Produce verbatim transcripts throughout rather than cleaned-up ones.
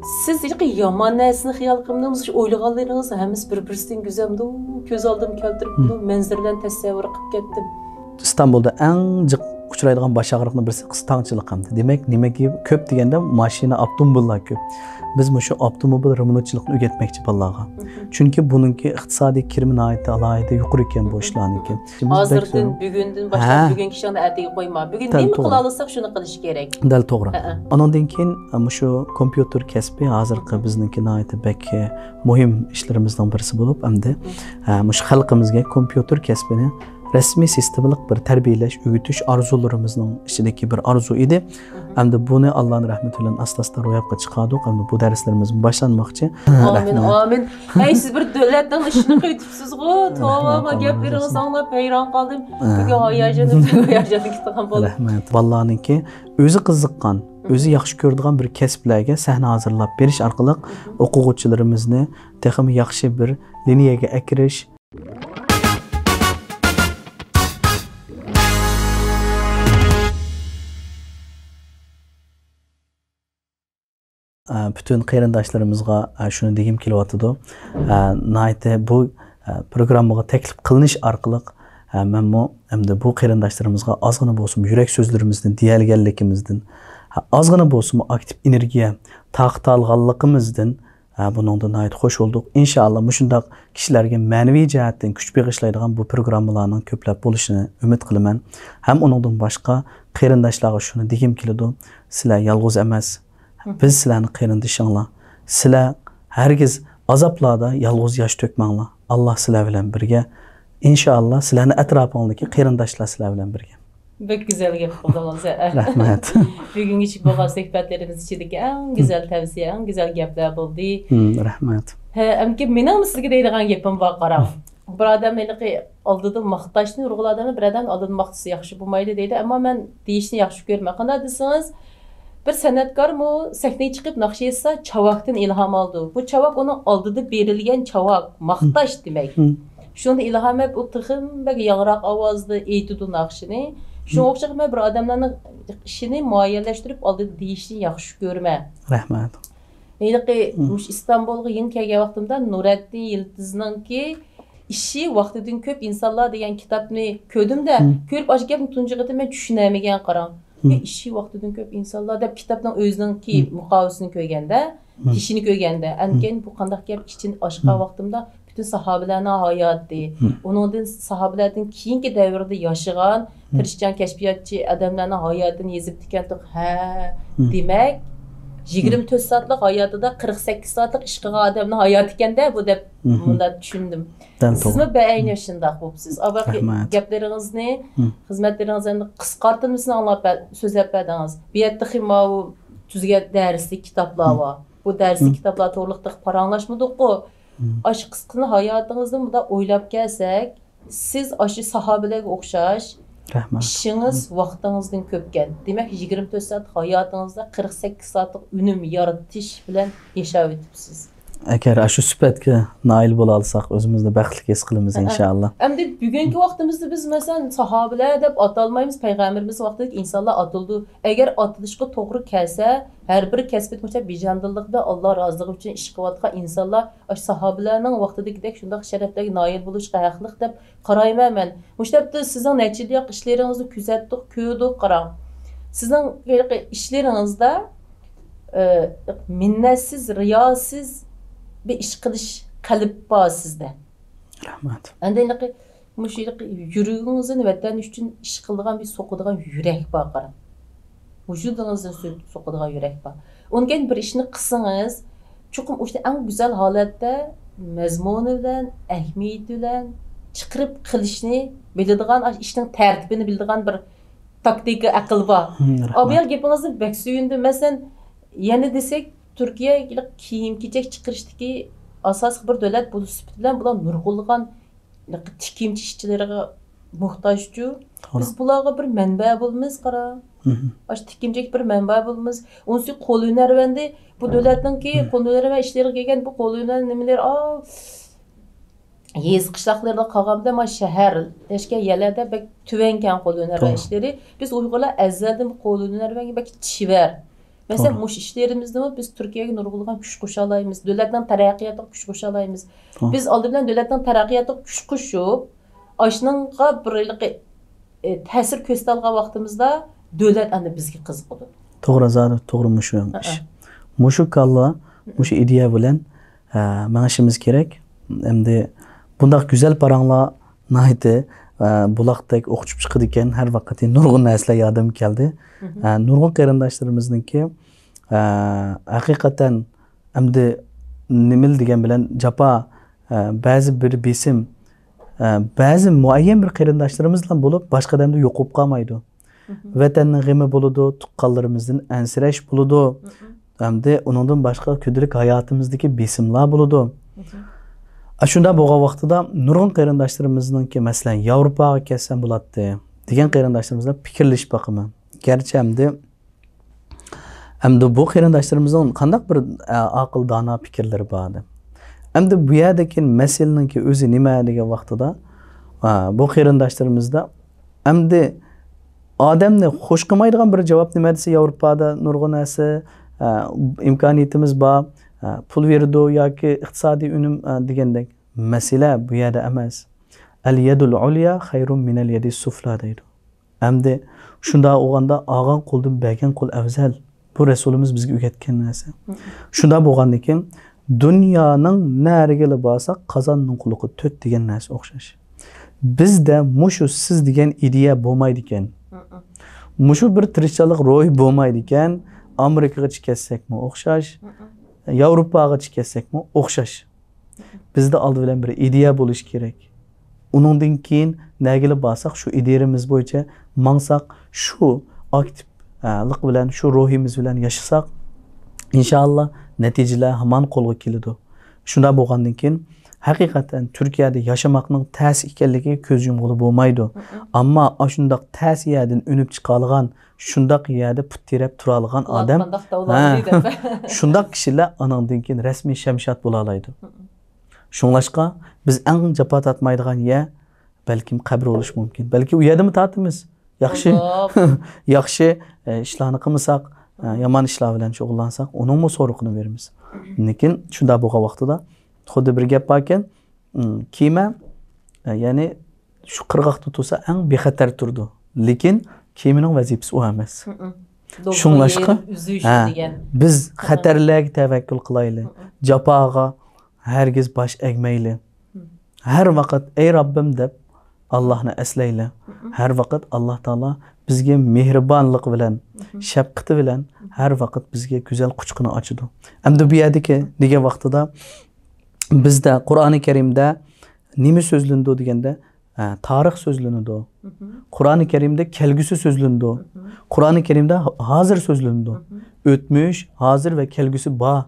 سىز ھېلىقى يامان نەرسىنى خىيال قىلمىدىڭىز؟ شۇ ئويلىغانلىرىڭىز ھەممىسى بىر-بىرسىدىن گۈزەلدۇ، كۆز ئالدىمغا كەلتۈرۈپتۇ، مەنزىرىلەرنى تەسەۋۋۇر قىلىپ كەتتىم. ئىستانبۇلدا ئەڭ جىق ئۇچرايدىغان باش ئاغرىقنىڭ بىرسى قىستاڭچىلىق ئەمدى. دېمەك، نېمىگە كۆپ دېگەندە، ماشىنا، ئاپتوموبىللار كۆپ. بىز مۇشۇ ئاپتوموبىل رېمونتچىلىقىنى ئۆگەتمەكچى بالىلارغا. چۈنكى بۇنىڭكى ئىقتىسادىي كىرىمى ناھايىتى ئالاھىدە يۇقىرى ئىكەن بۇ ئىشلارنىڭكى. ھازىردىن، بۈگۈندىن باشلاپ، بۈگۈنكى ئىشىڭنى ئەتىگە قويما. بۈگۈن نېمە قىلالىساق، شۇنى قىلىش كېرەك. دەل توغرا. ئانىڭدىن كېيىن، مۇشۇ كومپيۇتېر كەسپى ھازىرقى بىزنىڭكى ناھايىتى بەك مۇھىم ئىشلىرىمىزنىڭ بىرسى بولۇپ، ئەمدى، ئە، مۇشۇ خەلقىمىزگە كومپيۇتېر كەسپىنى رەسمىي سىستېمىلىق بىر تەربىيەلەش، ئۆگىتىش ئارزۇلىرىمىزنىڭ ئىچىدىكى بىر ئارزۇ ئىدى. ئەمدى بۇنى ئاللانىڭ رەھمىتى بىلەن ئاستا-ئاستا روياپقا چىقاردۇق. ئەمدى بۇ دەرسلىرىمىز باشلانماقچى. ئامىن، ئامىن. ھەي، سىز بىر دۆلەتنىڭ ئىشىنى قىلىۋېتىپسىزغۇ. توۋا، ما گەپلىرىڭىزنى ئاڭلاپ ھەيران قالدىم. بۈگۈن ھاياجانلىنىپ، ھاياجانلىنىپ كېتىدىغان بولدۇم. رەھمەت. بالىلارنىڭكى ئۆزى قىزىققان، ئۆزى ياخشى كۆرىدىغان بىر كەسىپلەرگە سەھنە ھازىرلاپ بېرىش ئارقىلىق ئوقۇغۇچىلىرىمىزنى تېخىمۇ ياخشى بىر لىنىيەگە ئەكىرىش، ئە، پۈتۈن قېرىنداشلىرىمىزغا، ئە، شۇنى دېگۈم كېلىۋاتىدۇ. ئە، ناھايىتى بۇ، ئە، پروگراممىغا تەكلىپ قىلىنىش ئارقىلىق، ئە، مەنمۇ ئەمدى بۇ قېرىنداشلىرىمىزغا ئازغىنا بولسىمۇ يۈرەك سۆزلىرىمىزنى دېيەلىگەنلىكىمىزدىن، ئە، ئازغىنا بولسىمۇ ئاكتىپ ئېنېرگىيە تارقىتالىغانلىقىمىزدىن، ھە، بۇنىڭدىن ناھايىتى خوش بولدۇق. ئىنشائاللا، مۇشۇنداق كىشىلەرگە مەنىۋى جەھەتتىن كۈچ بېغىشلايدىغان بۇ پروگراممىلارنىڭ كۆپلەپ بولۇشىنى ئۈمىد قىلىمەن. ھەم ئۇنىڭدىن باشقا قېرىنداشلارغا شۇنى دېگۈم كېلىدۇ، سىلەر يالغۇز ئەمەس. بىز سىلەرنىڭ قېرىندىشىڭلار. سىلەر ھەرگىز ئازابلاردا يالغۇز ياش تۆكمەڭلار. ئاللا سىلەر بىلەن بىرگە. ئىنشائاللا، سىلەرنىڭ ئەتراپىڭدىكى قېرىنداشلار سىلەر بىلەن بىرگە. بەك گۈزەل گەپ قىلدىڭىز. رەھمەت. بۈگۈنگىچە بولغان سۆھبەتلىرىمىز ئىچىدىكى ئەڭ گۈزەل تەۋسىيە، ئەڭ گۈزەل گەپلەر بولدى. رەھمەت. ھە، ئەمدى مېنىڭمۇ سىزگە دەيدىغان گېپىم بار، قاراڭ. بىر ئادەم ھېلىقى ئالدىدا ماختاشنى، نۇرغۇن ئادەملەر بىر ئادەمنى ئالدىدا ماختىسا ياخشى بولمايدۇ دەيدۇ. ئەمما مەن دېيىشنى ياخشى كۆرىمەن. قانداق دېسىڭىز، بىر سەنئەتكارمۇ سەھنىگە چىقىپ ناخشا ئېيتسا، چاۋاكتىن ئىلھام ئالىدۇ. بۇ چاۋاك ئۇنىڭ ئالدىدا بېرىلگەن چاۋاك، ماختاش دېمەك. شۇنىڭدىن ئىلھام ئېلىپ، ئۇ تېخىمۇ بەك ياڭراق ئاۋازدا ئېيتىدۇ ناخشىنى. شۇنىڭغا ئوخشاش مەن بىر ئادەملەرنىڭ ئىشىنى مۇئەييەنلەشتۈرۈپ ئالدىدا دېيىشنى ياخشى كۆرىمەن. رەھمەت. ھېلىقى مۇشۇ ئىستانبۇلغا يېڭى كەلگەن ۋاقتىمدا نۇرەتتىن يىلتىزنىڭكى ئىشى ۋاقتىدىن كۆپ ئىنسانلار دېگەن كىتابنى كۆردۈم-دە، كۆرۈپ ئاشۇ گەپنى تۇنجى قېتىم مەن چۈشىنەلمىگەن، قاراڭ. ئىشى ۋاقتىدىن كۆپ ئىنسانلار دەپ كىتابنىڭ ئۆزىنىڭكى مۇقاۋىسىنى كۆرگەندە، تېشىنى كۆرگەندە، ئەنكەيىن بۇ قانداق گەپ، ئىچىنى ئاچقان ۋاقتىمدا پۈتۈن ساھابىلەرنىڭ ھاياتى، ئۇنىڭدىن ساھابىلەردىن كېيىنكى دەۋردە ياشىغان تىرىشچان كەشپىياتچى ئادەملەرنىڭ ھاياتىنى يېزىپتىكەنتۇق. ھە، دېمەك، يىگىرمە تۆت سائەتلىك ھاياتىدا قىرىق سەككىز سائەتلىك ئىش قىلغان ئادەمنىڭ ھاياتى ئىكەندە بۇ دەپ مۇنداق چۈشەندىم. سىزمۇ بەئەينى شۇنداق بوپسىز. ئاۋۋالقى گەپلىرىڭىزنى، خىزمەتلىرىڭىزنى ئەمدى قىسقارتىلمىسىنى ئاڭلاپ بە-، سۆزلەپ بەردىڭىز. بۇ يەردە تېخى ماۋۇ تۈزگەن دەرسلىك كىتابلار بار. بۇ دەرسلىك كىتابلار توغرىلىق تېخى پاراڭلاشمىدۇققۇ. ئاشۇ قىسقىنى ھاياتىڭىزنى مۇنداق ئويلاپ كەلسەك، سىز ئاشۇ ساھابىلەرگە ئوخشاش، رەھمەت، ئىشىڭىز ۋاقتىڭىزدىن كۆپكەن. دېمەك، يىگىرمە تۆت سائەتلىك ھاياتىڭىزدا قىرىق سەككىز سائەتلىك ئۈنۈم يارىتىش بىلەن ياشاۋېتىپسىز. ئەگەر ئاشۇ سۈپەتكە نائىل بولالىساق، ئۆزىمىزنى بەختلىك ھېس قىلىمىز، ئىنشائاللا. ئەمدى بۈگۈنكى ۋاقتىمىزدا بىز، مەسىلەن، ساھابىلەر دەپ ئاتالمايمىز، پەيغەمبىرىمىز ۋاقتىدىكى ئىنسانلار ئاتىلىدۇ. ئەگەر ئاتىلىشقا توغرا كەلسە، ھەر بىر كەسپىدە مۇشۇنداق بىجەندىللىقتا ئاللا رازىلىقى ئۈچۈن ئىش قىلىۋاتقان ئىنسانلار ئاشۇ ساھابىلەرنىڭ ۋاقتىدىكىدەك شۇنداق شەرەپلەرگە نائىل بولۇشقا ھەقلىق دەپ قارايمەن مەن. مۇشۇ ھەپتە سىزنىڭ نەچچە يىل ياق ئىشلىرىڭىزنى كۆزەتتۇق، كۆردۇق، قاراڭ. سىزنىڭ ھېلىقى ئىشلىرىڭىزدا، ئى، مىننەتسىز، رىياسىز بىر ئىش قىلىش قەلب بار سىزدە. رەھمەت. ئەندى ھېلىقى مۇشۇ ھېلىقى يۈرىكىڭىزدىن ۋەتەن ئۈچۈن ئىش قىلىدىغان بىر سوقىدىغان يۈرەك بار، قاراڭ. ۋۇجۇدىڭىزدىن سۆ-، سوقىدىغان يۈرەك بار. ئۇنىڭ كېيىن بىر ئىشنى قىلسىڭىز، چوقۇم ئۇ ئىشنى ئەڭ گۈزەل ھالەتتە، مەزمۇنى بىلەن، ئەھمىيىتى بىلەن چىقىرىپ قىلىشنى بىلىدىغان، ئىشنىڭ تەرتىپىنى بىلىدىغان بىر تاكتىكا، ئەقىل بار. ھىم، رەھمەت. ئابىيال گېپىڭىزنى بەك سۆيۈندۈم. مەسىلەن، يەنە دېسەك، تۈركىيە كىيىم-كېچەك چىقىرىشتىكى ئاساسلىق بىر دۆلەت بولۇش سۈپىتى بىلەن بۇلار نۇرغۇنلىغان تىككۈچى ئىشچىلىرىغا موھتاجچۇ. توغرا. بىز بۇلارغا بىر مەنبە بولىمىز، قارا. مم. ئاشۇ تىككۈچىلىك بىر مەنبە بولىمىز. ئۇنىسى قول ھۈنەرۋەندى. بۇ دۆلەتنىڭكى مم. قول ھۈنەرۋەن ئىشلىرىغا كەلگەن بۇ قول ھۈنەر نېمىلىرى، ئاۋۇ، يېزا قىشلاقلىرىدا قالغاندا، ما شەھەرلەشكەن يەرلەردە بەك تۆۋەنكەن قول ھۈنەرۋەن توغرا. ئىشلىرى. بىز ئۇيغۇرلار ئەزەلدىن بۇ قول ھۈنەرۋەنگە بەك چېۋەر. مەسىلەن، مۇشۇ ئىشلىرىمىزدىمۇ بىز تۈركىيەگە نۇرغۇنلىغان كۈچ قوشالايمىز، دۆلەتنىڭ تەرەققىياتىغا كۈچ قوشالايمىز. بىز ئالدى بىلەن دۆلەتنىڭ تەرەققىياتىغا كۈچ قوشۇپ، ئاشۇنىڭغا بىر ھېلىقى، ئە، تەسىر كۆرسىتەلىگەن ۋاقتىمىزدا دۆلەت ئەنە بىزگە قىزىقىدۇ. توغرا، زادى توغرا مۇشۇ ئىش. مۇشۇ كاللا، مۇشۇ ئىدىيە بىلەن، ئە، مېڭىشىمىز كېرەك. ئەمدى بۇنداق گۈزەل پاراڭلار ناھايىتى، ئە، بۇلاقتەك ئوقۇپ چىقىدىكەن، ھەر ۋاقىت نۇرغۇن نەرسىلەر يادىمغا كەلدى. ئە، نۇرغۇن قېرىنداشلىرىمىزنىڭكى، ئە، ھەقىقەتەن ئەمدى نېمىلا دېگەن بىلەن جاپا، ئە، بەزى بىر بېسىم، ئە، بەزى مۇئەييەن بىر قېرىنداشلىرىمىز بىلەن بولۇپ، باشقا ئادەمدە يوقىلىپ قالمايدۇ. ۋەتەننىڭ غېمى بولىدۇ، تۇغقانلىرىمىزدىن ئەنسىرەش بولىدۇ. ئەمدى ئۇنىڭدىن باشقا كۈندىلىك ھاياتىمىزدىكى بېسىملار بولىدۇ. ئاشۇنداق بولغان ۋاقتىدا نۇرغۇن قېرىنداشلىرىمىزنىڭكى، مەسىلەن، ياۋروپاغا كەتسەم بولاتتى دېگەن قېرىنداشلىرىمىز بىلەن پىكىرلىشىپ باقىمەن. گەرچە ئەمدى، ئەمدى بۇ قېرىنداشلىرىمىزنىڭ قانداق بىر، ئە، ئاقىل دانا پىكىرلىرى بار دەپ. ئەمدى بۇ يەردىكى مەسىلىنىڭكى ئۆزى نېمە دېگەن ۋاقتىدا، ئە، بۇ قېرىنداشلىرىمىزدا ئەمدى ئادەمنى خوش قىلمايدىغان بىر جاۋاب نېمە دېسە، ياۋروپادا نۇرغۇن نەرسە، ئە، ئىمكانىيىتىمىز بار، ئە، پۇل بېرىدۇ ياكى ئىقتىسادىي ئۈنۈم، ئە، دېگەندەك. مەسىلە بۇ يەردە ئەمەس. «ئەل يەدۇل ئۇليا خەيرۇن مىنەل يەدى سۇفلا» دەيدۇ. ئەمدى شۇنداق بولغاندا ئالغان قولدىن بەرگەن قول ئەۋزەل. بۇ رەسۇلىمىز بىزگە ئۆگەتكەن نەرسە. شۇنداق بولغاندىن كېيىن دۇنيانىڭ نەرىگىلا بارساق قازاننىڭ قۇلىقى تۆت دېگەن نەرسە ئوخشاش. بىزدە مۇشۇ سىز دېگەن ئىدىيە بولمايدىكەن. مۇشۇ بىر تىرىشچانلىق روھى بولمايدىكەن. ئامېرىكىغىچە كەتسەكمۇ ئوخشاش، ياۋروپاغىچە كەتسەكمۇ ئوخشاش. بىزدە ئالدى بىلەن بىر ئىدىيە بولۇشى كېرەك. ئۇنىڭدىن كېيىن نەگىلا بارساق، شۇ ئىدىيەمىز بويىچە ماڭساق، شۇ ئاكتىپلىق بىلەن، شۇ روھىمىز بىلەن ياشىساق، ئىنشائاللا نەتىجىلەر ھامان قولغا كېلىدۇ. شۇنداق بولغاندىن كېيىن، ھەقىقەتەن تۈركىيەدە ياشىماقنىڭ تەس ئىكەنلىكىگە كۆز يۇمغىلى بولمايدۇ. ئەمما ئاشۇنداق تەس يەردىن ئۈنۈپ چىقالىغان، شۇنداق يەردە پۇت تىرەپ تۇرالىغان ئادەم، قانداق دەۋلەتنى دەپ. شۇنداق كىشىلەر ئانىڭدىن كېيىن رەسمىي شەمشاد بولالايدۇ. شۇڭلاشقا بىز ئەڭ جاپا تارتمايدىغان يەر بەلكىم قەبرە بولۇشى مۇمكىن. بەلكى ئۇ يەردىمۇ تارتىمىز. ياخشى، ياخشى، ئە، ئىشلارنى قىلمىساق، ئە، يامان ئىشلار بىلەن شۇغۇللانساق، ئۇنىڭمۇ سورىقىنى بېرىمىز. لېكىن شۇنداق بولغان ۋاقتىدا خۇددى بىر گەپ باركەن، ئىم، كېمە، ئە، يەنى شۇ قىرغاقتا تۇرسا ئەڭ بىخەتەر تۇرىدۇ. لېكىن كېمىنىڭ ۋەزىپىسى ئۇ ئەمەس. شۇڭلاشقا، ھە، بىز خەتەرلەرگە تەۋەككۈل قىلايلى. جاپاغا ھەرگىز باش ئەگمەيلى. ھەر ۋاقىت «ئەي رەببىم» دەپ ئاللاھنى ئەسلەيلى. ھەر ۋاقىت ئاللاھ تائالا بىزگە مېھرىبانلىقى بىلەن، شەپقىتى بىلەن ھەر ۋاقىت بىزگە گۈزەل قۇچىقىنى ئاچىدۇ. ئەمدى بۇ يەردىكى دېگەن ۋاقتىدا بىزدە قۇرئانى كەرىمدە نېمە سۆزلىنىدۇ دېگەندە، ھە، تارىخ سۆزلىنىدۇ. قۇرئانى كەرىمدە كەلگۈسى سۆزلىنىدۇ. قۇرئانى كەرىمدە ھازىر سۆزلىنىدۇ. ئۆتمۈش، ھازىر ۋە كەلگۈسى بار.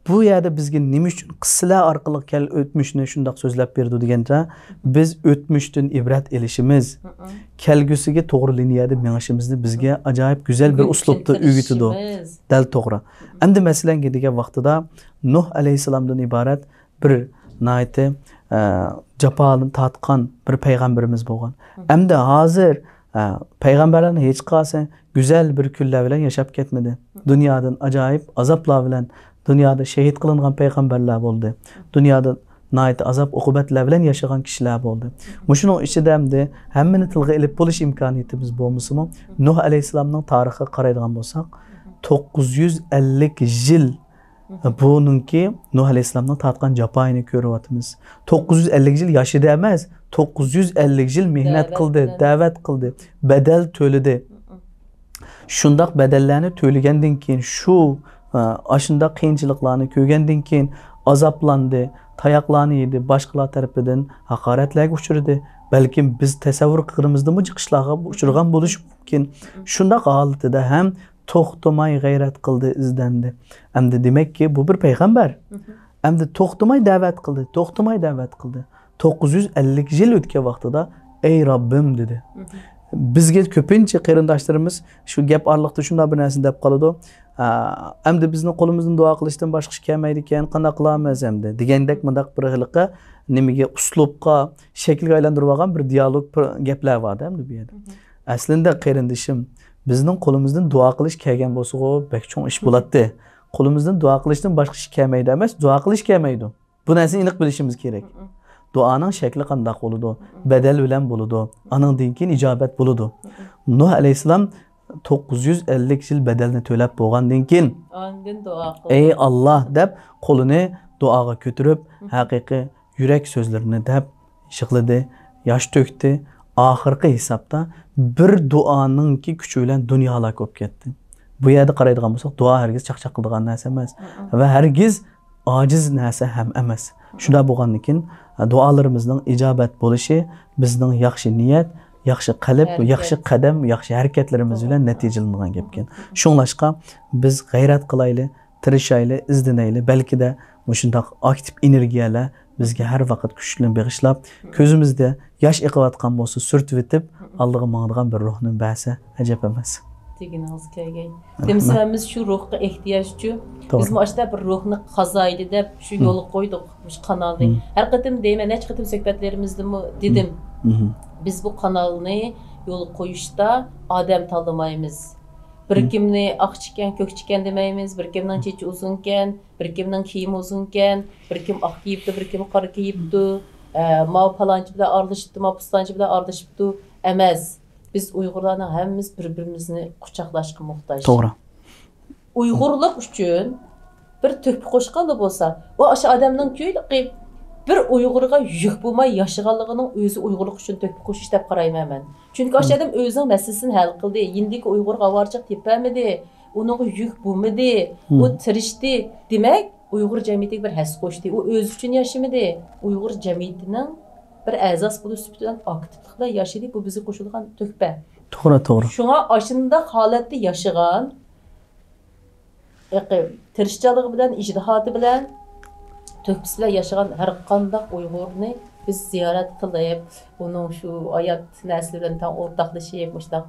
بۇ يەردە بىزگە نېمە ئۈچۈن قىسسىلەر ئارقىلىق كەل-، ئۆتمۈشنى شۇنداق سۆزلەپ بېرىدۇ دېگەندە، بىز ئۆتمۈشتىن ئىبرەت ئېلىشىمىز، كەلگۈسىگە توغرا لىنىيەدە مېڭىشىمىزنى بىزگە ئاجايىپ گۈزەل بىر ئۇسلۇبتا ئۆگىتىدۇ. دەل توغرا. ئەمدى مەسىلەنگە دېگەن ۋاقتىدا نۇھ ئەلەيھىسسالامدىن ئىبارەت بىر ناھايىتى، ئە، جاپالىنى تارتقان بىر پەيغەمبىرىمىز بولغان. ئەمدى ھازىر، ئە، پەيغەمبەرلەرنى ھېچقايسى گۈزەل بىر كۈنلەر بىلەن ياشاپ كەتمىدى. دۇنيادىن ئاجايىپ ئازابلار بىلەن، دۇنيادا شېھىت قىلىنغان پەيغەمبەرلەر بولدى. دۇنيادا ناھايىتى ئازاب ئوقۇبەتلەر بىلەن ياشىغان كىشىلەر بولدى. مۇشۇنىڭ ئىچىدە ئەمدى ھەممىنى تىلغا ئېلىپ بولۇش ئىمكانىيىتىمىز بولمىسىمۇ، نۇھ ئەلەيھىسسالامنىڭ تارىخىغا قارايدىغان بولساق، توققۇز يۈز ئەللىك يىل بۇنىڭكى نۇھ ئەلەيھىسسالامنىڭ تارتقان جاپايىنى كۆرۈۋاتىمىز. توققۇز يۈز ئەللىك يىل ياشىدى ئەمەس، توققۇز يۈز ئەللىك يىل مېھنەت قىلدى، دەۋەت قىلدى، بەدەل تۆلىدى. شۇنداق بەدەللەرنى تۆلىگەندىن كېيىن، شۇ، ئە، ئاشۇنداق قىيىنچىلىقلارنى كۆرگەندىن كېيىن ئازابلاندى، تاياقلارنى يېدى، باشقىلار تەرىپىدىن ھاقارەتلەرگە ئۇچرىدى. بەلكىم بىز تەسەۋۋۇر قىلغىنىمىزدىنمۇ جىق ئىشلارغا ئۇچرىغان بولۇشى مۇمكىن. شۇنداق ھالىتىدە ھەم توختىماي غەيرەت قىلدى، ئىزدەندى. ئەمدى دېمەككى، بۇ بىر پەيغەمبەر. ئەمدى توختىماي دەۋەت قىلدى، توختىماي دەۋەت قىلدى. توققۇز يۈز ئەللىك يىل ئۆتكەن ۋاقتىدا، «ئەي رەببىم» دېدى. بىزگە كۆپىنچە قېرىنداشلىرىمىز شۇ گەپ ئارىلىقتا شۇنداق بىر نەرسىنى دەپ قالىدۇ. «ئا، ئەمدى بىزنىڭ قولىمىزدىن دۇئا قىلىشتىن باشقا ئىش كەلمەيدىكەن، قانداق قىلارمىز ئەمدى؟» دېگەندەك مۇنداق بىر ھېلىقى نېمىگە، ئۇسلۇبقا، شەكىلگە ئايلاندۇرۇۋالغان بىر دىيالوگ، بىر گەپلەر بار-دە ئەمدى بۇ يەردە. ئەسلىندە قېرىندىشىم، بىزنىڭ قولىمىزدىن دۇئا قىلىش كەلگەن بولسىغۇ، بەك چوڭ ئىش بولاتتى. قولىمىزدىن دۇئا قىلىشتىن باشقا ئىش كەلمەيدۇ ئەمەس، دۇئا قىلىش كەلمەيدۇ. بۇ نەرسىنى ئېنىق بىلىشىمىز كېرەك. دۇئانىڭ شەكلى قانداق بولىدۇ؟ بەدەل بىلەن بولىدۇ. ئانىڭدىن كېيىن ئىجابەت بولىدۇ. نۇھ ئەلەيھىسسالام توققۇز يۈز ئەللىك يىل بەدەلنى تۆلەپ بولغاندىن كېيىن، ئاندىن دۇئا قىلدى. ئەي ئاللا دەپ قولىنى دۇئاغا كۆتۈرۈپ، ھەقىقىي يۈرەك سۆزلىرىنى دەپ يىغلىدى، ياش تۆكتى. ئاخىرقى ھېسابتا بىر دۇئانىڭكى كۈچى بىلەن دۇنيالار كۆپ كەتتى. بۇ يەردە قارايدىغان بولساق، دۇئا ھەرگىز چاقچاق قىلىدىغان نەرسە ئەمەس. ۋە ھەرگىز ئاجىز نەرسە ھەم ئەمەس. شۇنداق بولغاندىن كېيىن، دۇئالىرىمىزنىڭ ئىجابەت بولۇشى بىزنىڭ ياخشى نىيەت، ياخشى قەلب، ياخشى قەدەم، ياخشى ھەرىكەتلىرىمىز بىلەن نەتىجىلىنىدىغان گەپكەن. شۇڭلاشقا بىز غەيرەت قىلايلى، تىرىشايلى، ئىزدىنەيلى. بەلكىدە مۇشۇنداق ئاكتىپ ئېنېرگىيەلەر بىزگە ھەر ۋاقىت كۈچنى بېغىشلاپ، كۆزىمىزدە ياش ئېقىۋاتقان بولسا سۈرتۈۋېتىپ، ئالدىغا ماڭىدىغان بىر روھنى بەرسە ئەجەب ئەمەس. دېگىنىڭىز كەلگەي. دېمىسە، ھەممىمىز شۇ روھقا ئېھتىياجچۇ. بىزمۇ ئاشۇنداق بىر روھنى قازايلى دەپ شۇ يولغا قويدۇق مۇشۇ قانالنى. ھەر قېتىم دەيمەن، نەچچە قېتىم سۆھبەتلىرىمىزدىمۇ دېدىم. بىز بۇ قانالنى يولغا قويۇشتا ئادەم تاللىمايمىز. بىر كىمنى ئاقچىكەن، كۆكچىكەن دېمەيمىز، بىر كىمنىڭ چېچى ئۇزۇنكەن، بىر كىمنىڭ كىيىمى ئۇزۇنكەن، بىر كىم ئاق كىيىپتۇ، بىر كىم قارا كىيىپتۇ، ئە، ماۋۇ پالانچى بىلەن ئارىلىشىپتۇ، ماۋۇ پۇستانچى بىلەن ئارىلىشىپتۇ ئەمەس. بىز ئۇيغۇرلارنىڭ ھەممىمىز بىر-بىرىمىزنى قۇچاقلاشقا موھتاج. توغرا. ئۇيغۇرلۇق ئۈچۈن بىر تۆھپە قوشقانلا بولسا، ئۇ ئاشۇ ئادەمنىڭ كۈيلۈقى بىر ئۇيغۇرغا يۈك بولماي ياشىغانلىقىنىڭ ئۆزى ئۇيغۇرلۇق ئۈچۈن تۆھپە قوشۇش دەپ قارايمەن مەن. چۈنكى ئاشۇ ئادەم ئۆزىنىڭ مەسىلىسىنى ھەل قىلدى. ھىندىكى ئۇيغۇرغا ئاۋارىچىلىق تېپەلمىدى. ئۇنىڭغا يۈك بولمىدى. ئۇ تىرىشتى. دېمەك، ئۇيغۇر جەمئىيىتىگە بىر ھەسسە قوشتى. ئۇ ئۆزى ئۈچۈن ياشىمىدى. ئۇيغۇر جەمئىيىتىنىڭ بىر ئەزاسى بولۇش سۈپىتى بىلەن ئاكتىپلىق بىلەن ياشىدى. بۇ بىزگە قوشۇلغان تۆھپە. توغرا، توغرا. شۇڭا ئاشۇنداق ھالەتتە ياشىغان، تىرىشچانلىقى بىلەن، ئىجتىھاتى بىلەن، تۆھپىسى بىلەن ياشىغان ھەر قانداق ئۇيغۇرنى بىز زىيارەت قىلىپ، ئۇنىڭ شۇ ھايات نەرسىلىرى بىلەن تەڭ ئورتاقلىشىپ، مۇشۇنداق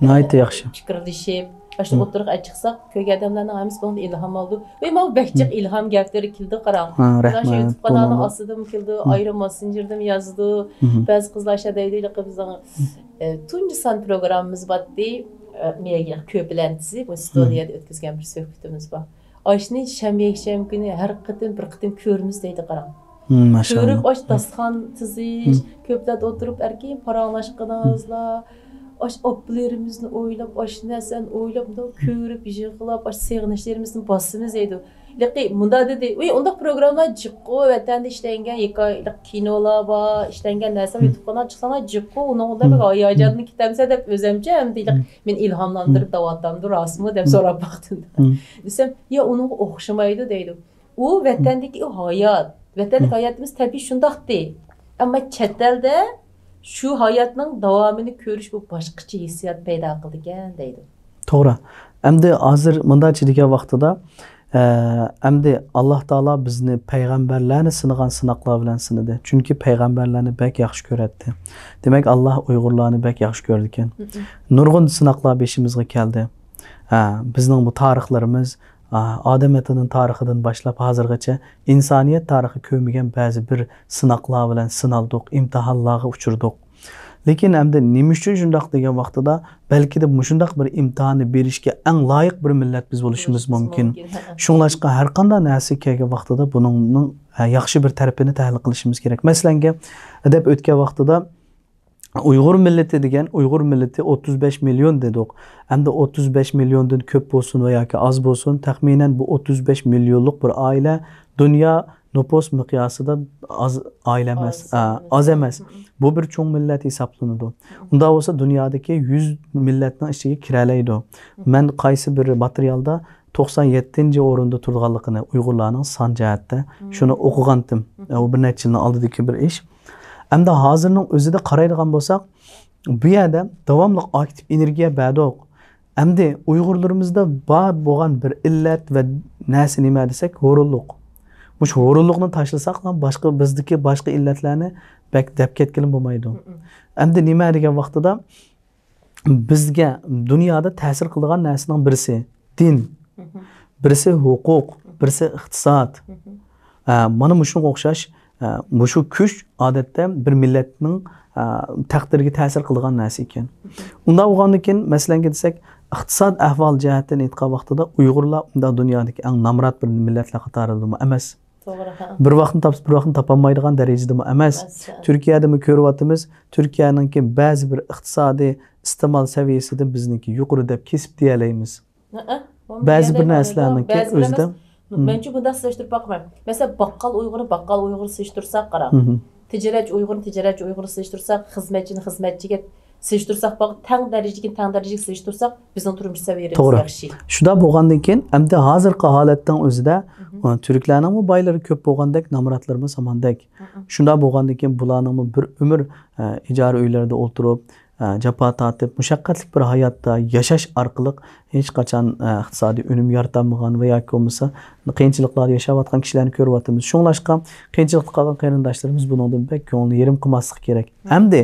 ناھايىتى ياخشى. پىكىرلىشىپ، ئاشۇ ئوتتۇرىغا چىقساق، كۆرگەن ئادەملەرنىڭ ھەممىسى بۇنىڭدىن ئىلھام ئالىدۇ. ۋەي، ماۋۇ بەك جىق ئىلھام گەپلىرى كېلىدۇ، قاراڭ. ھە، رەھمەت. يۇتۇب قانالىنىڭ ئاستىدىمۇ كېلىدۇ، ئايرىم ماسسېنجېردىمۇ يازىدۇ. بەزى قىزلار شۇ دەيدۇ، بىزنىڭ، ئە، تۇنجى سان پروگراممىمىز بارتتى. ئە، مېيەگە كۆپلەنتىسى، بۇ ستۇدىيەدە ئۆتكۈزگەن بىر سۆھبىتىمىز بار. ئاشۇنى شەنبە، يەكشەنبە كۈنى ھەر قېتىم بىر قېتىم كۆرىمىز دەيدۇ، قاراڭ. ماشائاللا. كۆرۈپ، ئاش داستىخان تىزىش، كۆپلەپ ئولتۇرۇپ ئەركىن پاراڭلاشقىنىڭىزلار، ئاش ئاپىلىرىمىزنى ئويلاپ، ئاش نەرسىنى ئويلاپ، مۇنداق كۆرۈپ، يىغلاپ، ئاش سېغىنىشلىرىمىزنى باسىمىز دەيدۇ. لېكىن مۇنداق دېدى، ۋەي، ئۇنداق پروگراممىلار جىققۇ، ۋەتەندە ئىشلەنگەن ھېكايە، كىنولار بار، ئىشلەنگەن نەرسە، يۇتۇپ قالغان چىقساڭلار جىققۇ، ئۇنىڭ بىلەن بىر ھاياجانلىنىپ كېتەمسەن دەپ ئۆزەمچە ئەمدى مېنى ئىلھاملاندۇرۇپ دەۋاتامدۇ، راستمۇ دەپ سوراپ باقتىم. دېسەم، يا، ئۇنىڭغا ئوخشىمايدۇ دەيدۇ. ئۇ ۋەتەندىكى ئۇ ھايات، ۋەتەندىكى ھاياتىمىز تەبىئىي شۇنداقتى. ئەمما چەت ئەلدە شۇ ھاياتنىڭ داۋامىنى كۆرۈش بۇ باشقىچە ھېسسىيات پەيدا قىلىدىكەن دەيدۇ. توغرا. ئەمدى ھازىر مۇنداقچە دېگەن ۋاقتىدا، ئە، ئەمدى ئاللا تائالا بىزنى پەيغەمبەرلەرنى سىنىغان سىناقلار بىلەن سىنىدى. چۈنكى پەيغەمبەرلەرنى بەك ياخشى كۆرەتتى. دېمەك، ئاللا ئۇيغۇرلارنى بەك ياخشى كۆرىدىكەن. نۇرغۇن سىناقلار بېشىمىزغا كەلدى. ھە، بىزنىڭ بۇ تارىخلىرىمىز، ئا، ئادەم ئاتىنىڭ تارىخىدىن باشلاپ ھازىرغىچە ئىنسانىيەت تارىخى كۆرمىگەن بەزى بىر سىناقلار بىلەن سىنالدۇق، ئىمتىھانلارغا ئۇچرىدۇق. لېكىن ئەمدى نېمە ئۈچۈن شۇنداق دېگەن ۋاقتىدا، بەلكىدە مۇشۇنداق بىر ئىمتىھاننى بېرىشكە ئەڭ لايىق بىر مىللەت بىز بولۇشىمىز مۇمكىن. شۇڭلاشقا ھەر قانداق نەرسە كەلگەن ۋاقتىدا بۇنىڭنىڭ، ھە، ياخشى بىر تەرىپىنى تەھلىل قىلىشىمىز كېرەك. مەسىلەنگە، دەپ ئۆتكەن ۋاقتىدا ئۇيغۇر مىللىتى دېگەن، ئۇيغۇر مىللىتى ئوتتۇز بەش مىليون دېدۇق. ئەمدى ئوتتۇز بەش مىليوندىن كۆپ بولسۇن ۋە ياكى ئاز بولسۇن، تەخمىنەن بۇ ئوتتۇز بەش مىليونلۇق بىر ئائىلە دۇنيا نوپۇس مىقياسىدا ئاز ئائىلە ئەمەس، ئا، ئاز ئەمەس. بۇ بىر چوڭ مىللەت ھېسابلىنىدۇ. ئۇنداق بولسا دۇنيادىكى يۈز مىللەتنىڭ ئىچىگە كىرەلەيدۇ. مەن قايسى بىر ماتېرىيالدا توقسان يەتتىنچى ئورۇندا تۇرىدىغانلىقىنى ئۇيغۇرلارنىڭ سان جەھەتتە شۇنى ئوقۇغانتىم. ئۇ بىر نەچچە يىلنىڭ ئالدىدىكى بىر ئىش. ئەمدى ھازىرنىڭ ئۆزىدە قارايدىغان بولساق، بۇ يەردە داۋاملىق ئاكتىپ ئېنېرگىيە بەردۇق. ئەمدى ئۇيغۇرلىرىمىزدا بار بولغان بىر ئىللەت ۋە نەرسە نېمە دېسەك، ھۇرۇنلۇق. مۇشۇ ھۇرۇنلۇقنى تاشلىساقلا، باشقا، بىزدىكى باشقا ئىللەتلەرنى بەك دەپ كەتكىلى بولمايدۇ. ئەمدى نېمە دېگەن ۋاقتىدا، بىزگە دۇنيادا تەسىر قىلىدىغان نەرسىنىڭ بىرسى دىن، بىرسى ھوقۇق، بىرسى ئىقتىساد. ئە، مانا مۇشۇنىڭغا ئوخشاش، ئە، مۇشۇ كۈچ، ئادەتتە، بىر مىللەتنىڭ، ئە، تەقدىرىگە تەسىر قىلىدىغان نەرسە ئىكەن. ئۇنداق بولغاندىن كېيىن، مەسىلەنگە دېسەك، ئىقتىساد ئەھۋال جەھەتتىن ئېيتقان ۋاقتىدا، ئۇيغۇرلار ئۇنداق دۇنيادىكى ئەڭ نامرات بىر مىللەتلەر قاتارىدىمۇ ئەمەس. توغرا، ھە. بىر ۋاقىتنى تاپسا، بىر ۋاقىتنى تاپالمايدىغان دەرىجىدىمۇ ئەمەس. ئەمەس، ھە. تۈركىيەدىمۇ كۆرۈۋاتىمىز، تۈركىيەنىڭكى بەزى بىر ئىقتىسادىي ئىستېمال سەۋىيەسىدىن بىزنىڭكى يۇقىرى دەپ كېسىپ دېيەلەيمىز. ھە، ھە. بۇ بەزى بىر يەردە نەرسىلەرنىڭكى بەزى بىر ئۆزىدە. ئەمەس. مم. مەنچە بۇنداق سېلىشتۇرۇپ باقىمەن. مەسىلەن، باققال ئۇيغۇرى باققال ئۇيغۇرى سېلىشتۇرساق، قاراڭ. مم. تىجارەتچى ئۇيغۇرنى تىجارەتچى ئۇيغۇرى سېلىشتۇرساق، خىزمەتچىنى خىزمەتچىگە سېلىشتۇرساق، باق-، تەڭ دەرىجىدىكى تەڭ دەرىجىگە سېلىشتۇرساق، بىزنىڭ تۇرمۇش سەۋىيەمىز توغرا. ياخشى. شۇنداق بولغاندىن كېيىن، ئەمدى ھازىرقى ھالەتنىڭ ئۆزىدە، مم. ئە، تۈركلەرنىڭمۇ بايلىرى كۆپ بولغاندەك، نامراتلىرىمۇ ھاماندەك. مم. شۇنداق بولغاندىن كېيىن، بۇلارنىڭمۇ بىر ئۆمۈر، ئە، ئىجارە ئۆيلەردە ئولتۇرۇپ، ئە، جاپا تارتىپ، مۇشەققەتلىك بىر ھاياتتا ياشاش ئارقىلىق ھېچقاچان، ئە، ئىقتىسادىي ئۈنۈم يارىتالمىغان ۋە ياكى بولمىسا قىيىنچىلىقلاردا ياشاۋاتقان كىشىلەرنى كۆرۈۋاتىمىز. شۇڭلاشقا قىيىنچىلىقتا قالغان قېرىنداشلىرىمىز بۇنىڭدىن بەك كۆڭلىنى يېرىم قىلماسلىق كېرەك. ھەمدە،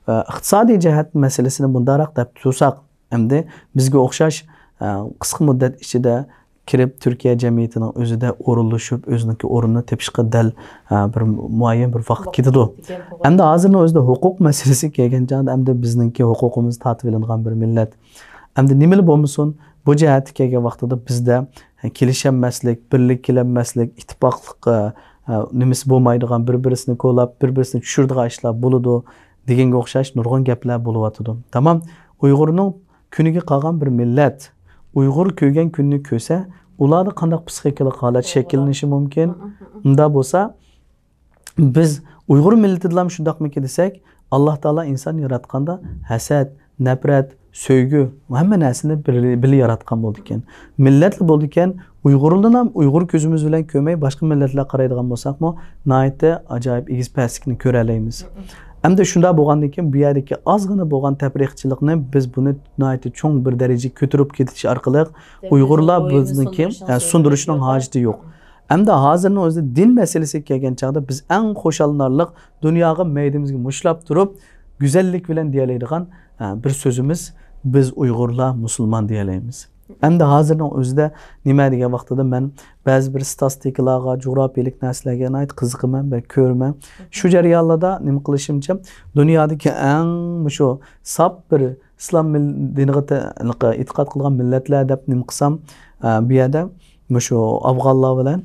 ئە، ئىقتىسادىي جەھەت مەسىلىسىنى مۇنداقراق دەپ تۇرساق، ئەمدى بىزگە ئوخشاش، ئە، قىسقا مۇددەت ئىچىدە كىرىپ، تۈركىيە جەمئىيىتىنىڭ ئۆزىدە ئورۇنلىشىپ، ئۆزىنىڭكى ئورنىنى تېپىشقا دەل، ئە، بىر مۇئەييەن بىر ۋاقىت كېتىدۇ. ئەمدى ھازىرنىڭ ئۆزىدە ھوقۇق مەسىلىسىگە كەلگەن چاغدا، ئەمدى بىزنىڭكى ھوقۇقىمىز تارتىۋېلىنغان بىر مىللەت. ئەمدى نېمىلا بولمىسۇن، بۇ جەھەتتە كەلگەن ۋاقتىدا بىزدە، ئە، كېلىشەلمەسلىك، بىرلىك كېلەلمەسلىك، ئىتتىپاقلىق، ئە، ئە، نېمىسى بولمايدىغان، بىر-بىرسىنى كولاپ، بىر-بىرسىنى چۈشۈرىدىغان ئىشلار بولىدۇ دېگەنگە ئوخشاش نۇرغۇن گەپلەر بولۇۋاتىدۇ. تامام. ئۇيغۇرنىڭ كۈنىگە قالغان بىر مىللەت. ئۇيغۇر كۆرگەن كۈننى كۆرسە، ئۇلاردا قانداق پسىخىكىلىق ھالەت شەكىللىنىشى مۇمكىن؟ مۇنداق بولسا، بىز ئۇيغۇر مىللىتىدىلا شۇنداقمىكىن دېسەك، ئاللا تائالا ئىنسان ياراتقاندا ھەسەت، نەپرەت، سۆيگۈ، ھەممە نەرسىنى بىر-، بىللە ياراتقان بولىدىكەن. مىللەتلا بولىدىكەن، ئۇيغۇرلىرىنى ھەم ئۇيغۇر كۆزىمىز بىلەن كۆرمەي، باشقا مىللەتلەرگە قارايدىغان بولساقمۇ، ناھايىتى ئاجايىپ ئېگىز-پەسلىكنى كۆرەلەيمىز. ئەمدى شۇنداق بولغاندىن كېيىن، بۇ يەردىكى ئازغىنە بولغان تەپرىقىچىلىقنى بىز بۇنى ناھايىتى چوڭ بىر دەرىجىگە كۆتۈرۈپ كېتىش ئارقىلىق، ئۇيغۇرلار بىزنىڭكى، ئە، سۇندۇرۇشنىڭ ھاجىتى يوق. ئەمدى ھازىرنىڭ ئۆزىدە دىن مەسىلىسىگە كەلگەن چاغدا بىز ئەڭ خۇشاللىنارلىق، دۇنياغا مەيدىمىزگە مۇشتلاپ تۇرۇپ، گۈزەللىك بىلەن دېيەلەيدىغان، ئە، بىر سۆزىمىز، بىز ئۇيغۇرلار مۇسۇلمان دېيەلەيمىز. ئەمدى ھازىرنىڭ ئۆزىدە نېمە دېگەن ۋاقتىدا مەن بەزى بىر ستاتىستىكىلارغا، جۇغراپىيەلىك نەرسىلەرگە ناھايىتى قىزىقىمەن، بەك كۆرىمەن. شۇ جەريانلاردا نېمە قىلىشىمچە، دۇنيادىكى ئەڭ مۇشۇ ساپ بىر ئىسلام مىل-، دىنىغا تە-، ئېتىقاد قىلغان مىللەتلەر دەپ نېمە قىلسام، ئە، بۇ يەردە مۇشۇ ئافغانلار بىلەن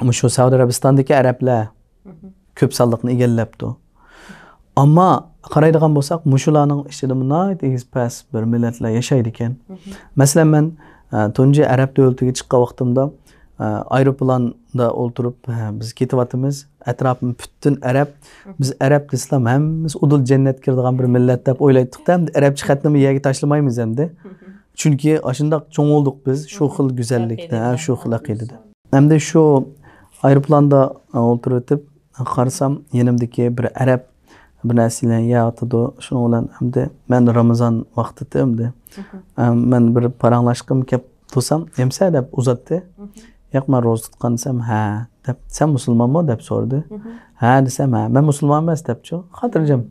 مۇشۇ سەئۇدى ئەرەبىستاندىكى ئەرەبلەر كۆپ سانلىقنى ئىگىلەپتۇ. ئەمما قارايدىغان بولساق، مۇشۇلارنىڭ ئىچىدىمۇ ناھايىتى ئېگىز پەس بىر مىللەتلەر ياشايدىكەن. مەسىلەن، مەن، ئە، تۇنجى ئەرەب دۆلىتىگە چىققان ۋاقتىمدا، ئە، ئايروپىلاندا ئولتۇرۇپ، ئە، بىز كېتىۋاتىمىز. ئەتراپىم پۈتۈن ئەرەب. بىز ئەرەب دېسىلا ھەممىسى ئۇدۇل جەننەتكە كىرىدىغان بىر مىللەت دەپ ئويلايتتۇق-دە، ئەمدى ئەرەبچە خەتنىمۇ يەرگە تاشلىمايمىز ئەمدى. چۈنكى ئاشۇنداق چوڭ بولدۇق بىز، شۇ خىل گۈزەللىكتە، ھە، شۇ خىل ئەقىدىدە. ئەمدى شۇ ئايروپىلاندا ئولتۇرۇۋېتىپ قارىسام، يېنىمدىكى بىر ئەرەب بىر نەرسىلەرنى يەۋاتىدۇ. شۇنىڭ بىلەن ئەمدى مەن رامىزان ۋاقتىتى ئەمدى. ئە، مەن بىر پاراڭلاشقۇم كەپ تۇرسام، «ئەمسە؟» دەپ ئۇزاتتى. «ياق، مەن روزا تۇتقان» دېسەم، «ھە» دەپ، «سەن مۇسۇلمانمۇ؟» دەپ سورىدى. «ھە» دېسەم، «ھە، مەن مۇسۇلمان ئەمەس» دەپچۇ. خاتىرجەم.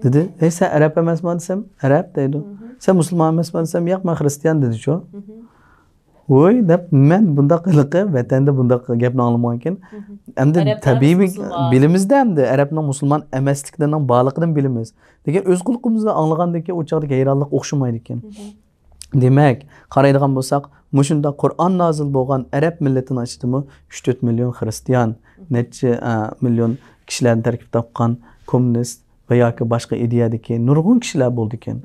دېدى، «ئەي، سەن ئەرەب ئەمەسمۇ؟» دېسەم، «ئەرەب» دەيدۇ. «سەن مۇسۇلمان ئەمەسمۇ؟» دېسەم، «ياق، مەن خىرىستىيان» دېدىچۇ. ۋوي دەپ، مەن بۇنداق ھېلىقى ۋەتەندە بۇنداق گەپنى ئاڭلىمىغانىكەن. ئەمدى تەبىئىي بىلىمىزدە ئەمدى ئەرەبنىڭ مۇسۇلمان ئەمەسلىكلىرىنىڭ بارلىقىنى بىلىمىز. لېكىن ئۆز قۇلىقىمىزدا ئاڭلىغاندىكىن ئۇ چاغدىكى ھەيرانلىق ئوخشىمايدىكەن. دېمەك، قارايدىغان بولساق، مۇشۇنداق قۇرئان نازىل بولغان ئەرەب مىللىتىنىڭ ئىچىدىمۇ ئۈچ تۆت مىليون خىرىستىيان، نەچچە، ئە، مىليون كىشىلەردىن تەركىب تاپقان كوممۇنىست ۋە ياكى باشقا ئىدىيەدىكى نۇرغۇن كىشىلەر بولىدىكەن.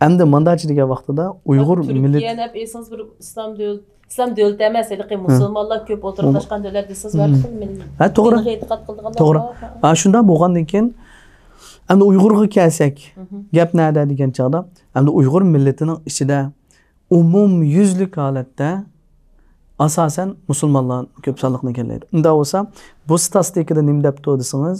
ئەمدى مۇنداقچە دېگەن ۋاقتىدا ئۇيغۇر مىللىتى، تۈركىيەنى ئەپ ئېلسىڭىز، بىر ئىسلام دۆل-، ئىسلام دۆلىتى ئەمەس، ھېلىقى مۇسۇلمانلار كۆپ ئولتۇرۇقلاشقان دۆلەت دېسىڭىز، ھە، توغرا. دىنىغا ئېتىقاد قىلىدىغانلار توغرا. بار. ھە، شۇنداق بولغاندىن كېيىن، ئەمدى ئۇيغۇرغا كەلسەك، گەپ نەدە دېگەن چاغدا، ئەمدى ئۇيغۇر مىللىتىنىڭ ئىچىدە ئومۇميۈزلۈك ھالەتتە ئاساسەن مۇسۇلمانلار كۆپ سانلىقنى ئىگىلەيدۇ. ئۇنداق بولسا، بۇ ستاتىستىكىدا نېمە دەپتۇ دېسىڭىز،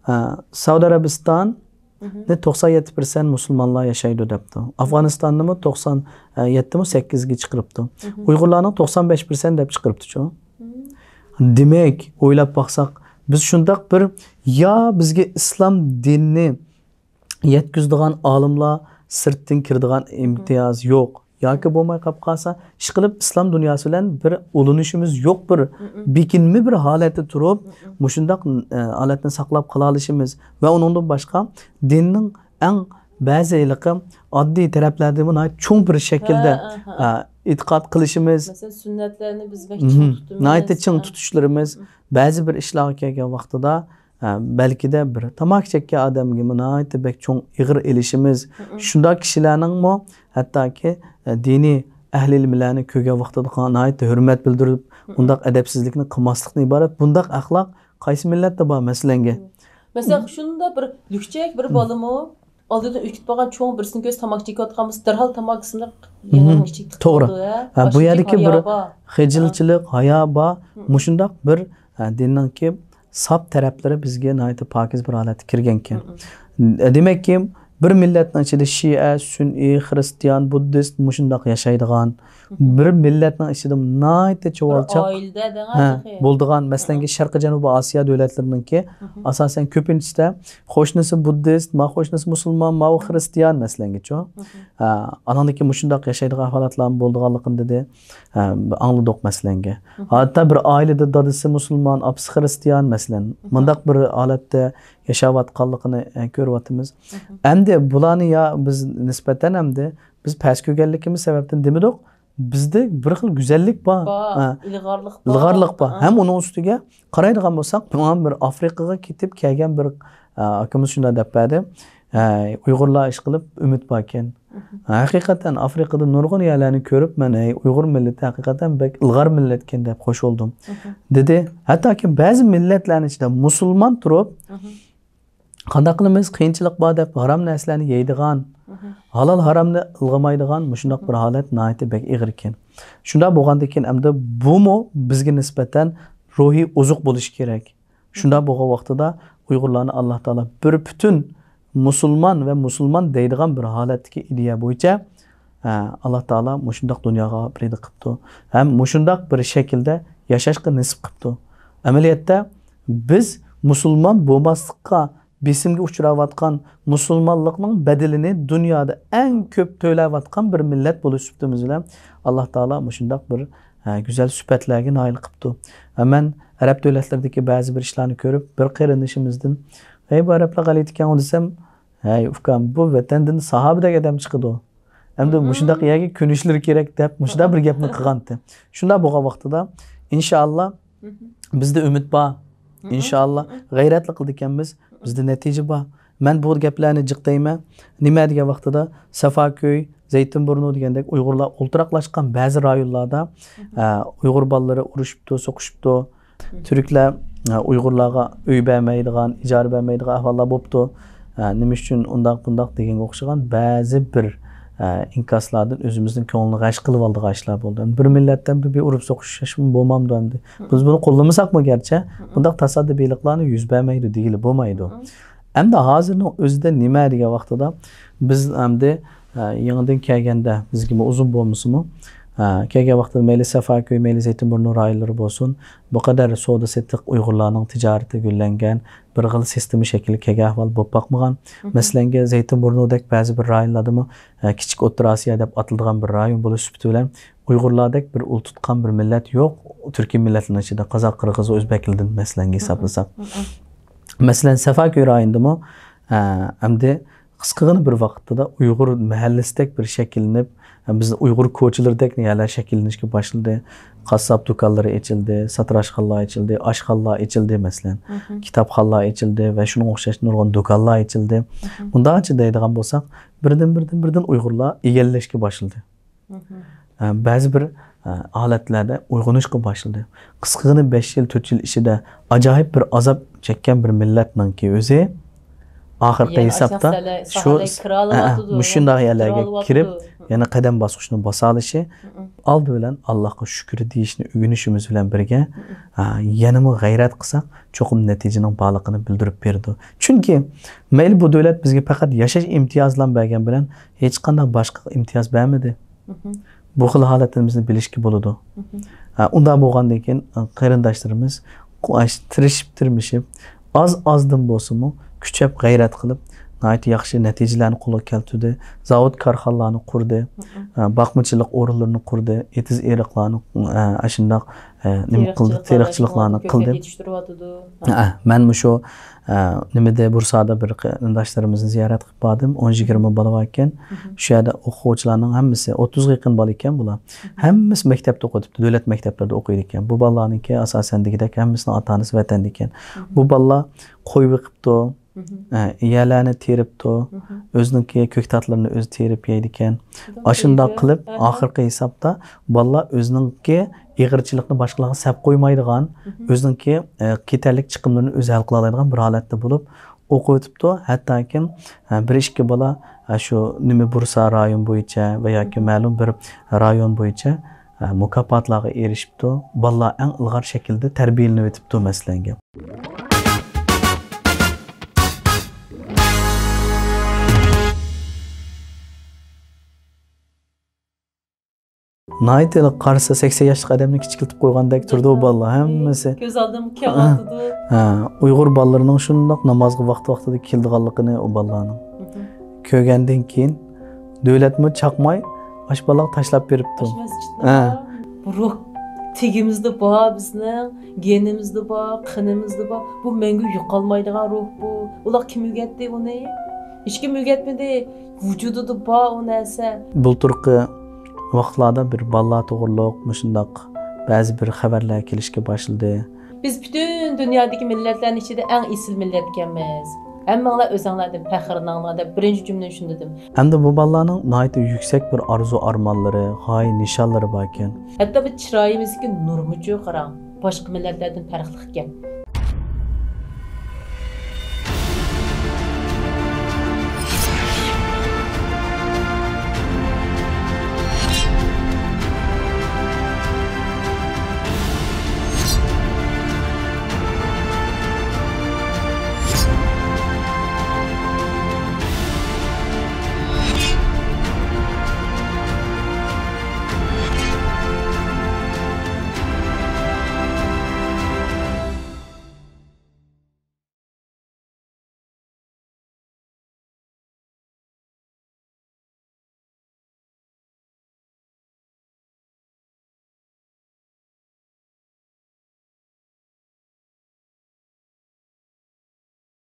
ئە، سەئۇدى ئەرەبىستاندا توقسان يەتتە پىرسەنت مۇسۇلمانلار ياشايدۇ دەپتۇ. ئافغانىستاننىمۇ توقسان يەتتىمۇ سەككىزگە چىقىرىپتۇ. ئۇيغۇرلارنىڭ توقسان بەش پىرسەنت دەپ چىقىرىپتۇچۇ. دېمەك، ئويلاپ باقساق، بىز شۇنداق بىر، يا بىزگە ئىسلام دىنىنى يەتكۈزىدىغان ئالىملار سىرتتىن كىرىدىغان ئىمتىياز يوق. ياكى بولماي قاپ قالسا، ئىشقىلىپ ئىسلام دۇنياسى بىلەن بىر ئۇلىنىشىمىز يوق، بىر بېكىنمە بىر ھالەتتە تۇرۇپ، مۇشۇنداق، ئە، ھالەتنى ساقلاپ قالالىشىمىز ۋە ئۇنىڭدىن باشقا دىننىڭ ئەڭ بەزى ھېلىقى ئاددىي تەرەپلەردىمۇ ناھايىتى چوڭ بىر شەكىلدە، ھە، ھە، ھە. ئە، ئېتىقاد قىلىشىمىز. مەسىلەن، سۈننەتلەرنى بىز بەك چىڭ تۇتىمىز. ناھايىتى چىڭ تۇتۇشلىرىمىز، بەزى بىر ئىشلارغا كەلگەن ۋاقتىدا، ئە، بەلكىدە بىر تاماكا چەككەن ئادەمگىمۇ ناھايىتى بەك چوڭ ئېغىر ئېلىشىمىز. شۇنداق كىشىلەرنىڭمۇ ھەتتاكى، ئە، دىنىي ئەھلى ئىلىملەرنى كۆرگەن ۋاقتىدا ناھايىتى ھۆرمەت بىلدۈرۈپ، ئۇنداق ئەدەپسىزلىكنى قىلماسلىقتىن ئىبارەت بۇنداق ئەخلاق قايسى مىللەتتە بار، مەسىلەنگە؟ مەسىلەن، شۇنداق بىر لۈكچەك بىر بالىمۇ ئالدىدىن ئۆتۈپ بارغان چوڭ بىرسىنى كۆرسە، تاماكا چېكىۋاتقان بولسا، دەرھال تاماكىسىنى يېڭىنىڭ ئىچىگە تىقىپ قويىدۇ، ھە؟ توغرا. ھە، بۇ يەردىكى بىر خىجىلچىلىق، ھايا بار. مۇشۇنداق بىر، ھە، دىننىڭكى ساپ تەرەپلىرى بىزگە ناھايىتى پاكىز بىر ھالەتتە كىرگەنكەن. دېمەككى، بىر مىللەتنىڭ ئىچىدە شىئە، سۈنئىي، خىرىستىيان، بۇددىست مۇشۇنداق ياشايدىغان، بىر مىللەتنىڭ ئىچىدە ناھايىتى چۇۋالچاق، ھە، بولىدىغان، مەسىلەنكى، شەرقىي جەنۇبىي ئاسىيا دۆلەتلىرىنىڭكى ئاساسەن كۆپىنچىسىدە قوشنىسى بۇددىست، ما قوشنىسى مۇسۇلمان، ماۋۇ خىرىستىيان، مەسىلەنگىچۇ. ھە، ئانىڭدىن كېيىن مۇشۇنداق ياشايدىغان ھالەتلەرمۇ بولىدىغانلىقىنى دېدى. ھە، ئاڭلىدۇق، مەسىلەنگە. ھەتتا بىر ئائىلىدە دادىسى مۇسۇلمان، ئاپىسى خىرىستىيان، مەسىلەن. مۇنداق بىر ھالەتتە ياشاۋاتقانلىقىنى، ئە، كۆرۈۋاتىمىز. ئەمدى بۇلارنى يا بىز نىسبەتەن ئەمدى بىز پەس كۆرگەنلىكىمىز سەۋەبتىن دېمىدۇق. بىزدە بىر خىل گۈزەللىك بار. بار، ھە. ئىلغارلىق بار. ئىلغارلىق بار. ھە. ھەم ئۇنىڭ ئۈستىگە قارايدىغان بولساق، بۇ بىر ئافرىقىغا كېتىپ كەلگەن بىر، ئە، ئاكىمىز شۇنداق دەپ بەردى. ھە، ئۇيغۇرلار ئىشقىلىپ ئۈمىد باركەن. ھەقىقەتەن ئافرىقىدا نۇرغۇن يەرلەرنى كۆرۈپ، مەن، ھەي، ئۇيغۇر مىللىتى ھەقىقەتەن بەك ئىلغار مىللەتكەن دەپ خوش بولدۇم. دېدى. ھەتتاكى بەزى مىللەتلەرنىڭ ئىچىدە مۇسۇلمان تۇرۇپ، قانداق قىلىمىز، قىيىنچىلىق بار دەپ ھارام نەرسىلەرنى يەيدىغان، ھالال ھارامنى ئىلغىمايدىغان مۇشۇنداق بىر ھالەت ناھايىتى بەك ئېغىر ئىكەن. شۇنداق بولغاندىن كېيىن ئەمدى بۇمۇ بىزگە نىسبەتەن روھىي ئوزۇق بولۇشى كېرەك. شۇنداق بولغان ۋاقتىدا ئۇيغۇرلارنى ئاللا تائالا بىر پۈتۈن مۇسۇلمان ۋە مۇسۇلمان دەيدىغان بىر ھالەتتىكى ئىدىيە بويىچە، ئە، ئاللا تائالا مۇشۇنداق دۇنياغا پەيدا قىپتۇ. ھەم مۇشۇنداق بىر شەكىلدە ياشاشقا نېسىپ قىپتۇ. ئەمەلىيەتتە بىز مۇسۇلمان بولماسلىققا بېسىمگە ئۇچراۋاتقان، مۇسۇلمانلىقنىڭ بەدىلىنى دۇنيادا ئەڭ كۆپ تۆلەۋاتقان بىر مىللەت بولۇش سۈپىتىمىز بىلەن ئاللا تائالا مۇشۇنداق بىر، ئە، گۈزەل سۈپەتلەرگە نائىل قىپتۇ. ھە، مەن ئەرەب دۆلەتلىرىدىكى بەزى بىر ئىشلارنى كۆرۈپ، بىر قېرىندىشىمىزدىن، «ھەي، بۇ ئەرەبلەر غەلىتە ئىكەن» دېسەم، «ھەي، ئۇكام، بۇ ۋەتەندىن ساھابىدەك ئادەم چىقىدۇ. ئەمدى مۇشۇنداق يەرگە كۆنۈشلىرى كېرەك» دەپ، مۇشۇنداق بىر گەپنى قىلغانتى. شۇنداق بولغان ۋاقتىدا، ئىنشائاللا، بىزدە ئۈمىد بار. ئىنشائاللا، غەيرەتلا قىلىدىكەنمىز. بىزدە نەتىجە بار. مەن بۇ گەپلەرنى جىق دەيمەن. نېمە دېگەن ۋاقتىدا، سافاكۆي، زەيتىنبۇرنۇ دېگەندەك ئۇيغۇرلار ئولتۇراقلاشقان بەزى رايونلاردا، ئە، ئۇيغۇر بالىلىرى ئۇرۇشۇپتۇ، سوقۇشۇپتۇ. تۈركلەر، ئە، ئۇيغۇرلارغا ئۆي بەرمەيدىغان، ئىجارە بەرمەيدىغان ئەھۋاللار بوپتۇ. ئە، نېمە ئۈچۈن ئۇنداق بۇنداق دېگەنگە ئوخشىغان بەزى بىر، ئە، ئىنكاسلاردىن ئۆزىمىزنىڭ كۆڭلىنى غەش قىلىۋالىدىغان ئىشلار بولدى. بىر مىللەتتە بىر، بىر ئۇرۇپ سوقۇشۇشمۇ بولمامدۇ ئەمدى؟ بىز بۇنى قوللىمىساقمۇ گەرچە، بۇنداق تاسادىپىيلىقلارنى يۈز بەرمەيدۇ دېگىلى بولمايدۇ. ئەمدى ھازىرنىڭ ئۆزىدە نېمە دېگەن ۋاقتىدا، بىز ئەمدى، ئە، يېڭىدىن كەلگەندە، بىزگىمۇ ئۇزۇن بولمىسىمۇ، ئە، كەلگەن ۋاقتىدا مەيلى سافاكۆي، مەيلى زەيتىنبۇرنۇ رايونلىرى بولسۇن، بۇ قەدەر سودا سېتىق ئۇيغۇرلارنىڭ تىجارىتى گۈللەنگەن، بىر خىل سىستېما شەكلى كەلگەن ئەھۋال بولۇپ باقمىغان. مەسىلەنگە، زەيتىنبۇرنۇدەك بەزى بىر رايونلاردىمۇ، ئە، كىچىك ئوتتۇرا ئاسىيا دەپ ئاتىلىدىغان بىر رايون بولۇش سۈپىتى بىلەن، ئۇيغۇرلاردەك بىر ئۇل تۇتقان بىر مىللەت يوق. تۈركىي مىللەتلەرنىڭ ئىچىدە قازاق، قىرغىز، ئۆزبەكلەردىن مەسىلەنگە ھېسابلىساق. مەسىلەن، سەفاكۆي رايونىدىمۇ، ئە، ئەمدى قىسقىغىنە بىر ۋاقىتتا ئۇيغۇر مەھەللىسىدەك بىر شەكىللىنىپ، بىز ئۇيغۇر كوچىلىرىدەك يەرلەر شەكىللىنىشكە باشلىدى. قاسساپ دۇكانلىرى ئېچىلدى، ساتىراشخانىلار ئېچىلدى، ئاشخانىلار ئېچىلدى، مەسىلەن. كىتابخانىلار ئېچىلدى ۋە شۇنىڭغا ئوخشاش نۇرغۇن دۇكانلار ئېچىلدى. مۇنداقچە دەيدىغان بولساق، بىردىن، بىردىن، بىردىن ئۇيغۇرلار ئىگىلەشكە باشلىدى. ئە، بەزى بىر، ئە، ھالەتلەردە ئويغىنىشقا باشلىدى. قىسقىغىنە بەش يىل، تۆت يىل ئىچىدە ئاجايىپ بىر ئازاب چەككەن بىر مىللەتنىڭكى ئۆزى ئاخىرقى ھېسابتا شۇ، ئە، مۇشۇنداق يەرلەرگە كىرىپ، يەنە قەدەم باسقۇچنى باسالىشى، ئالدى بىلەن ئاللاغا شۈكۈر دېيىشنى ئۆگىنىشىمىز بىلەن بىرگە، ئە، يەنىمۇ غەيرەت قىلساق، چوقۇم نەتىجىنىڭ بارلىقىنى بىلدۈرۈپ بېرىدۇ. چۈنكى مەيلى بۇ دۆلەت بىزگە پەقەت ياشاش ئىمتىيازىلا بەرگەن بىلەن، ھېچقانداق باشقا ئىمتىياز بەرمىدى. بۇ خىل ھالەتلىرىمىزنى بىلىشكە بولىدۇ. ھە، ئۇنداق بولغاندىن كېيىن، قېرىنداشلىرىمىز قۇ-، ئاش-، تىرىشىپ، تىرمىشىپ، ئاز-ئازدىن بولسىمۇ كۈچەپ، غەيرەت قىلىپ، ناھايىتى ياخشى نەتىجىلەرنى قولغا كەلتۈردى. زاۋۇت، كارخانىلارنى قۇردى. ئە، باقمىچىلىق ئورۇنلىرىنى قۇردى. ئېتىز-ئېرىقلارنى، ئە، ئاشۇنداق، ئە، نېمە قىلدى؟ تېرىقچىلىقلارنى قىلدى. يېتىشتۈرۈۋاتىدۇ. ئە، مەن مۇشۇ، ئە، نېمىدە، بۇرسادا بىر قېرىنداشلىرىمىزنى زىيارەت قىلىپ باردىم. ئون يىگىرمە بالا بار ئىكەن. شۇ يەردە ئوقۇغۇچىلارنىڭ ھەممىسى، ئوتتۇزغا يېقىن بالا ئىكەن بۇلار. ھەممىسى مەكتەپتە ئوقۇيدۇ، دۆلەت مەكتەپلىرىدە ئوقۇيدىكەن. بۇ بالىلارنىڭكى ئاساسەن دېگۈدەك ھەممىسىنىڭ ئاتا-ئانىسى ۋەتەندە ئىكەن. بۇ بالىلار قوي بېقىپتۇ، ئە، يەلەرنى تېرىپتۇ، ئۆزىنىڭكى كۆكتاتلىرىنى ئۆزى تېرىپ يەيدىكەن. ئاشۇنداق قىلىپ، ئاخىرقى ھېسابتا بالىلار ئۆزىنىڭكى ئېغىرچىلىقنى باشقىلارغا سەپ قويمايدىغان، ئۆزىنىڭكى، ئە، كېتەرلىك چىقىملىرىنى ئۆزى ھەل قىلالايدىغان بىر ھالەتتە بولۇپ ئوقۇۋېتىپتۇ. ھەتتاكى، ئە، بىر ئىككى بالا، ئە، شۇ نېمە بۇرسا رايون بويىچە ۋە ياكى مەلۇم بىر رايون بويىچە، ئە، مۇكاپاتلارغا ئېرىشىپتۇ. بالىلار ئەڭ ئىلغار شەكىلدە تەربىيەلىنىۋېتىپتۇ، مەسىلەنگە. ناھايىتى قارىسا، سەكسەن ياشلىق ئادەمنى كىچىكلىتىپ قويغاندەك تۇرىدۇ بۇ بالىلار ھەممىسى. كۆز ئالدىمغا كېلىۋاتىدۇ. ھە، ئۇيغۇر بالىلىرىنىڭ شۇنداق نامازغا ۋاقتى-ۋاقتىدا كېلىدىغانلىقىنى ئۇ بالىلارنىڭ. كۆرگەندىن كېيىن دۆلەتمۇ چاقماي، ئاشۇ بالىلارغا تاشلاپ بېرىپتۇ. ئاشۇ مەسچىتنى. ھە. بۇ روھ تېگىمىزدە بار بىزنىڭ، گېنىمىزدە بار، قېنىمىزدا بار. بۇ مەڭگۈ يوقالمايدىغان روھ بۇ. ئۇلار كىم ئۆگەتتى ئۇنى؟ ھېچكىم ئۆگەتمىدى. ۋۇجۇدىدا بار ئۇ نەرسە. بۇلتۇرقى ۋاقىتلاردا بىر بالىلار توغرۇلۇق مۇشۇنداق بەزى بىر خەۋەرلەر كېلىشكە باشلىدى. بىز پۈتۈن دۇنيادىكى مىللەتلەرنىڭ ئىچىدە ئەڭ ئېسىل مىللەت ئىكەنمىز. ھەممىڭلار ئۆزۈڭلاردىن پەخىرلىنىڭلار دەپ بىرىنچى جۈملىنى شۇندىدىم. ئەمدى بۇ بالىلارنىڭ ناھايىتى يۈكسەك بىر ئارزۇ-ئارمانلىرى، غايە-نىشانلىرى باركەن. ھەتتا بۇ چىرايىمىزدىكى نۇرمۇچۇ قاراڭ، باشقا مىللەتلەردىن پەرقلىق ئىكەن.